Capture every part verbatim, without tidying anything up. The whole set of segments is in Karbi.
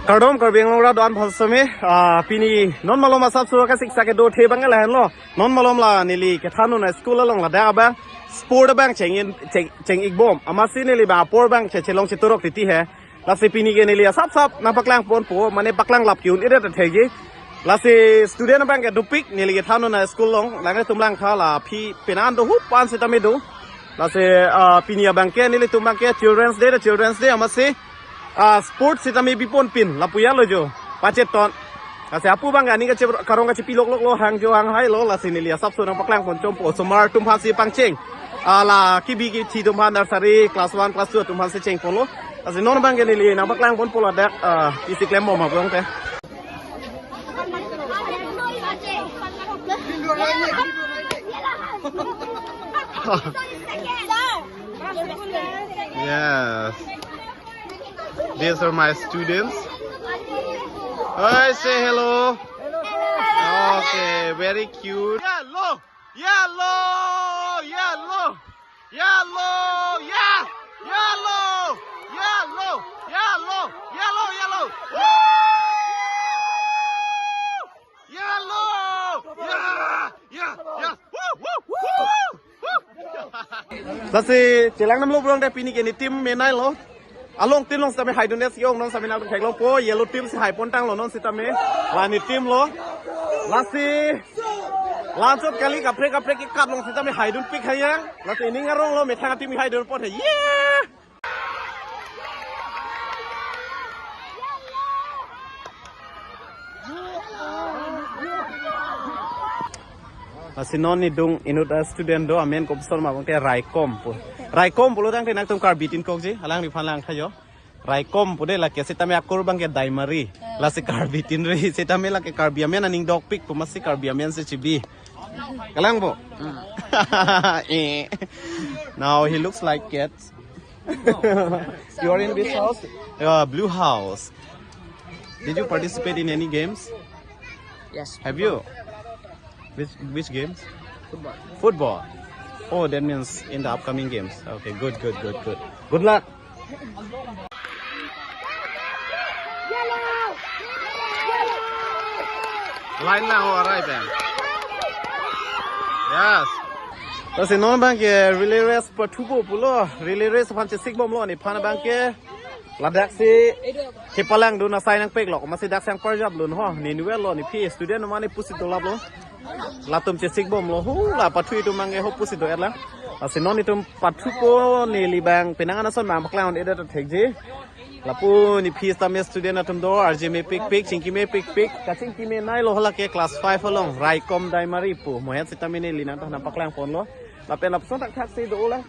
Kardom Karbi Anglong arat do-an aphan sitame, ah, pini non malom asapso kasiksak kedo athe abang lahenlo. Non malom la neli kethan un a-school along ladak abang sport abang cheng-in, cheng, cheng-ikbom. Amatsi neli abang apor abang che chelong cheturok titi he. Lasi pini ke neli asapsap nangpaklang ponpo, mane paklang lap ke-un-edet athekji. Lasi student abang ke dopik, neli kethan un a-school along, langlitum langtha la aphi penan do hupan sitame do. Lasi, ah, pini abang ke nelitum abang ke Children's Day, the Children's Day amatsi, ah, sports sitame biponpin, lapu ya lo jo, pachet ton. Lasi apu abang ke aning kache-, karong kachepi lokloklo, hangjo hanghailo, lasi neli asapso nangpaklang pon chompo, osomar atum aphansi pangcheng. Ah, la kebi kethi atum aphan, nursery, class one, class two atum aphansi chengponlo. Lasi non abang ke neli nangpaklang ponpo ladak, ah, isi klembom abang te. Yes. These are my students. Hi, say hello. Okay, very cute. Yellow, yellow, yellow, yellow, yeah, yellow, yellow, yellow, yellow, yellow. Woo! Yellow! Yeah! Yeah! Yeah! Woo! Woo! Woo! Woo! Lasi chelang namlo pulote pini ke ne team me nailo. Along team along sitame haidun es ke-ong non sitame nangthek longpo, yellow team si haipontanglo non sitame. La ne team lo. Lasi la-anchot kali kaprek kaprek ke-kat along sitame haidunpik hayang. Lasi ining aronglo methang team haidun pon he. Yeah! Lasi non neli adung inut a-student do, amen kopuson ma abang ke Raikom pu. Raikom pulo tangte nangtum Karbi tin kokji, alangliphan langtha jo. Raikom pu de, lake sitame akur abang ke Daimari. Lasi Karbi tin ri, sitame lake Karbi amen aning dokpik pu, amatsi Karbi amen si chibi. Kalang bo? Eh. Now he looks like cat. You are in which house? Yeah, blue house. Did you participate in any games? Yes. Have you? Which, which games? Football. Football. Oh, that means in the upcoming games. Okay, good, good, good, good. Good luck. Line na ho arai pen. Yes. Lasi non abang ke relay race pathupo pulo, relay race aphan chesikbomlo, nephan abang ke ladak si kepalangdun asai nangpeklo, amatsi dak si nangparjapdun ho, ne inutvet lo, nephi student mane pusi dolaplo. Latum chesikbomlo, hu, la pathu itum abang ke ho pusi do-etlang. Lasi non itum pathupo, neli abang penang anason abang paklang un-edet athekji. Lapu nephi sitame student atum do, arje mepikpik, chingki mepikpik, kachingki me nailo, halake class five along, Raikom Daimari pu. Mohet sitame neli nangthan nangpaklang ponlo. Lapen lapuson thakthak si do-olang.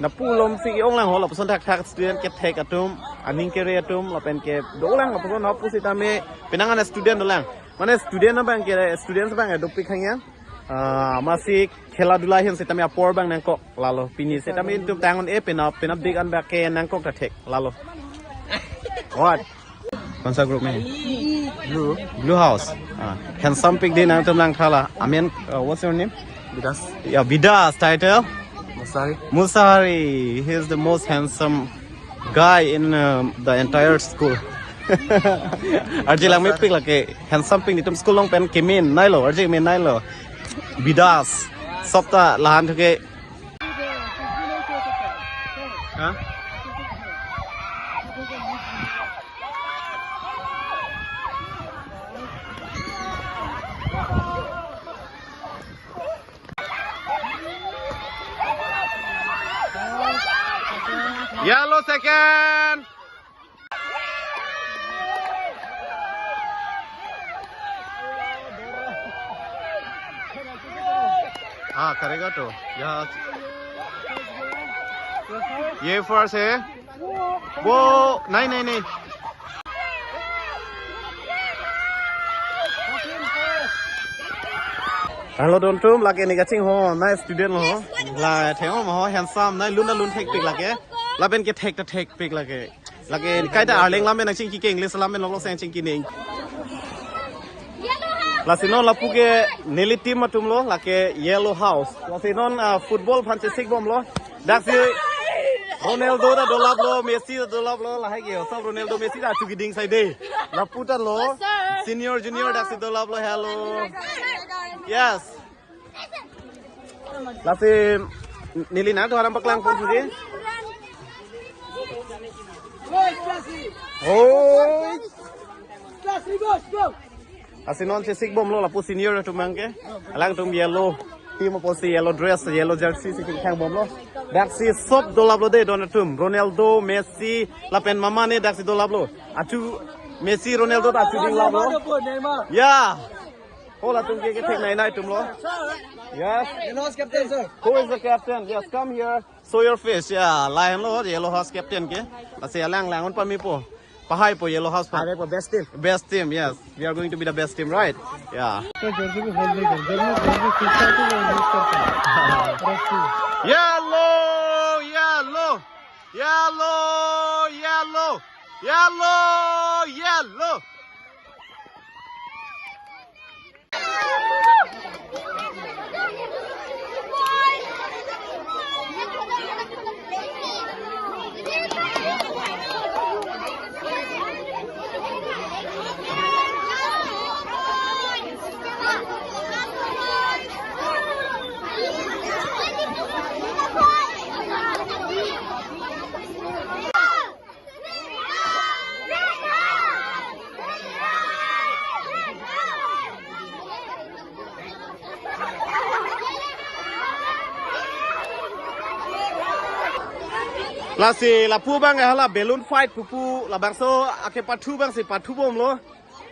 Lapu alom si ke-onglang ho, lapuson thakthak student kethek atum, aning kere atum, lapen ke do-olang, lapuson ho pusitame, penang ana student dolang. Mane student abang ke, students abang ke dopik hangya. Ah, amatsi khela dula ahin sitame apor abang nangkok lalo. Pini sitame itum tang un-e penap, penap dik an abang ke nangkok ta thek lalo. What? कौन सा group में है? Blue. Blue house. Ah, handsome pik de nangtum langtha la. Amen, uh, what's your name? Bidas. Yeah, Bidas, title? Musari. Musari. He is the most handsome guy in, um, the entire school. Arje lang mepik lake, handsome pik, netum school along pen keme nailo, arje keme nailo. Bidas. Sopta lahan thuke. Ha? Yellow second. हाँ, करेगा तो। यहाँ ये first है। वो, नहीं, नहीं, नहीं। Hello, don atum, lake ne kachingho, nice student lo. La thengho ma ho, handsome, nai lun ta lun thekpik lake. Lapen ke thek ta thekpik lake. Lake kaita Arleng lam pen nangchingki ke English lam pen lok lok si nangchingki neng. Lasi non lapu ke neli team atum lo, lake Yellow House. Lasi non, ah, football aphan chesikbomlo. Daksi Ronaldo ta dolaplo, Messi ta dolaplo, lahai ke, osap Ronaldo, Messi ta achu keding saide. Lapu ta lo, sir. Senior, junior daksi dolaplo, hello. Yes. Lasi neli nangtum aphan paklang pon suji. Oh. Lasi non chesik bomlo lapu senior atum abangke. Alangtum yellow team apotsi yellow dress, yellow jersey si kethang bomlo. Daksi sop dolaplo de don atum. Ronaldo, Messi, lapen mama ne daksi dolaplo. Achu Messi, Ronaldo ta achu ding laplo. Ya. Halatum ke kethek nai nai atumlo. Yes. Yellow house captain, sir. Who is the captain? Yes, come here. Show your face. Yeah, lahelo, yellow house captain ke. Lasi alang lang-un pame po. Pahai po yellow house pa. Pahai po best team. Best team, yes. We are going to be the best team, right? Yeah. तो जर्सी भी खोल देगा। Jersey, Jersey खींचता तो वो यूज़ करता है। रस्सी। Yellow, yellow. Yellow, yellow. Yellow, yellow. Lasi lapu abang hala balloon fight pupu labangso akepathu abangsi pathu bomlo.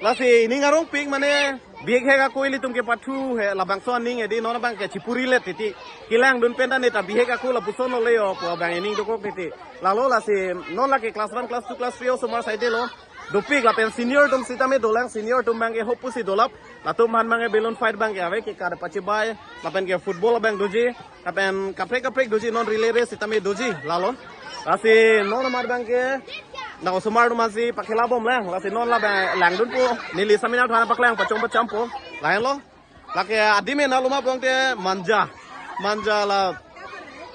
Lasi ining arongpik mane bihek hek ako ilitum kepathu he labangso aning edi non abangke chipurilet titi. Kelangdun pen ta neta bihek ako lapuson lo le yo pu abang ining dokok titi. Lalo lasi non lake class one, class two, class three osomar saide lo. Dopik lapen senior atum sitame dolang, senior atum abangke hopu si dolap. Latum aphan abangke balloon fight abangke ave ke kar pachibai. Lapen ke football abang doji. Lapen kaprek kaprek doji non relay race sitame doji lalo. Lasi non amar abangke na osomar atum si pakhela bomlang. Lasi non labang langdun po. Neli seminar thana paklang pachong pacham po. Lahenlo. Lake adim e naluma pongte manja. Manja la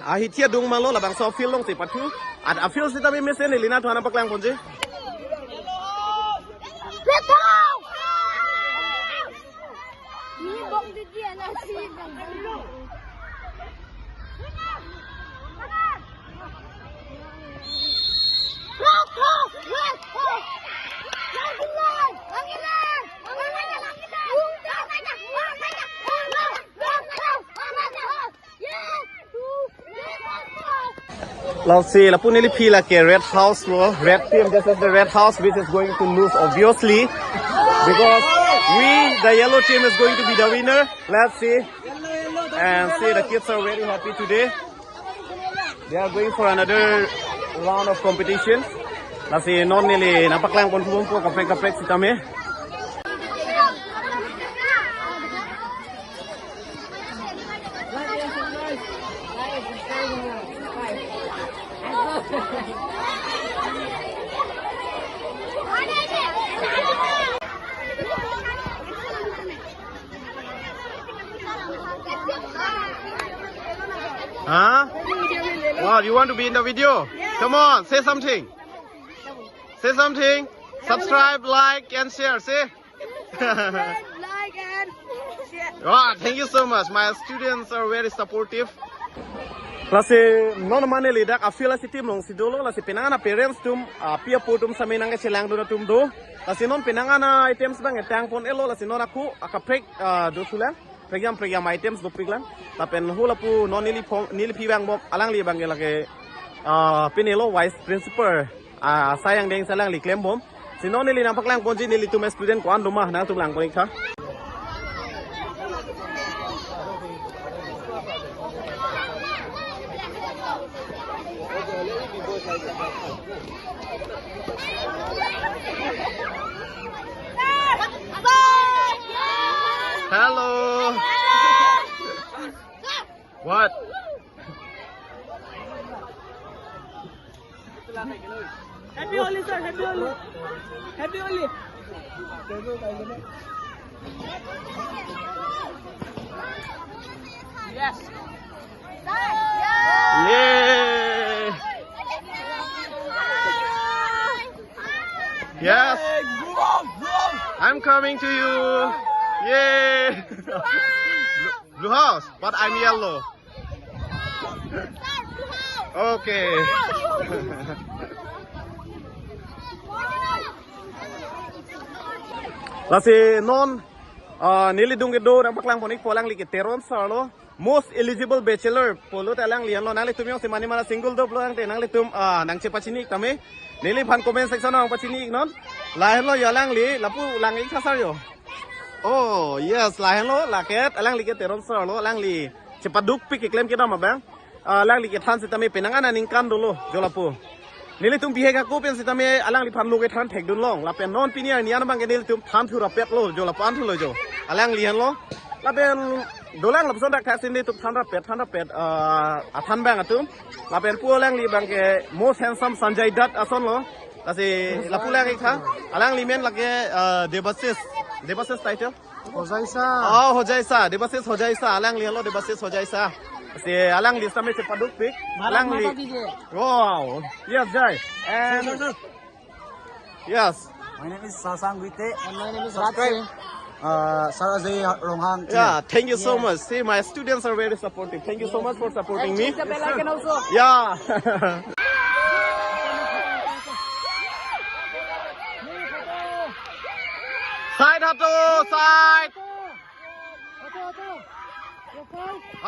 ahithi adung malo labangso field alongsi pathu. Ad a field sitame mesen neli nangtum aphan paklang ponji. Let's see, lapu neli phi lake red house lo, red team. This is the red house which is going to lose obviously because we, the yellow team, is going to be the winner. Let's see. And see, the kids are very happy today. They are going for another round of competition. Lasi non neli nangpaklang pon thubom po kaprek kaprek sitame. Huh? Wow, you want to be in the video? Come on, say something. Say something. Subscribe, like, and share. Say. Like and share. Wow, thank you so much. My students are very supportive. Lasi non mane le dak a field asi team alongsi dolo, lasi penang an a parents atum, api apo atum sitame nangkechelangdun atum do. Lasi non penang an a items abang etang pon-elo, lasi non ako akaprek, ah, do thulang. Pregiam pregiam items dopik lang. Lapen halapu non neli phong, neli phi abang bom alangli abangke lake, ah, pinelo vice principal, ah, asai angdeng si alangli klem bom. Si non neli nangpaklang ponji nelitum student ko-an doma nangtum lang pon-ik tha. Hello. What? Happy Holi, sir. Happy Holi. Happy Holi. Yes. Yay! Yes. I'm coming to you. Yay. Blue house, but I'm yellow. Okay. Lasi non, ah, neli adung kedo nangpaklang pon-ikpo, alangli ke Teron sir lo. Most eligible bachelor pulote alangli henlo. Nanglitum jongsi mane mane single doplo tangte nanglitum, ah, nangchepachini tame. Neliphan comment section nangpachini-iknon. Lahenlo jo alangli, lapu lang-ik tha sir jo. Oh, yes, lahenlo, lake alangli ke Teron sir lo, alangli chepadukpik keklem kedam abang. Ah, alangli kethan sitame penang an aningkan dolo, jo lapu. Nelitum bihek ako pen sitame alangliphan lo kethan thekdun long. Lapen non pini arni an abang ke nelitum than thu rapet lo, jo lapu an thulo jo. Alangli henlo. Lapen dolang lapuson dak thak si nelitum than rapet, than rapet, ah, athan abang atum. Lapen pu alangli abang ke most handsome Sanjay Dutt ason lo. Lasi lapu lang-ik tha. Alangli men lake, ah, Debasis. Debasis title? Hojaisa. Oh, Hojaisa. Debasis Hojaisa. Alangli henlo Debasis Hojaisa. Si alangli sitame chepadukpik. Bharat Alangli. Mata ki jai. Wow. Yes, jai. And yes. My name is Sasang Guite. And my name is Subscribe. Raj Singh. Uh, Sir Ajay Ronghang. Yeah, thank you so much. See, my students are very supportive. Thank you so much for supporting me. And click the bell icon also. Yeah. Side hato, side.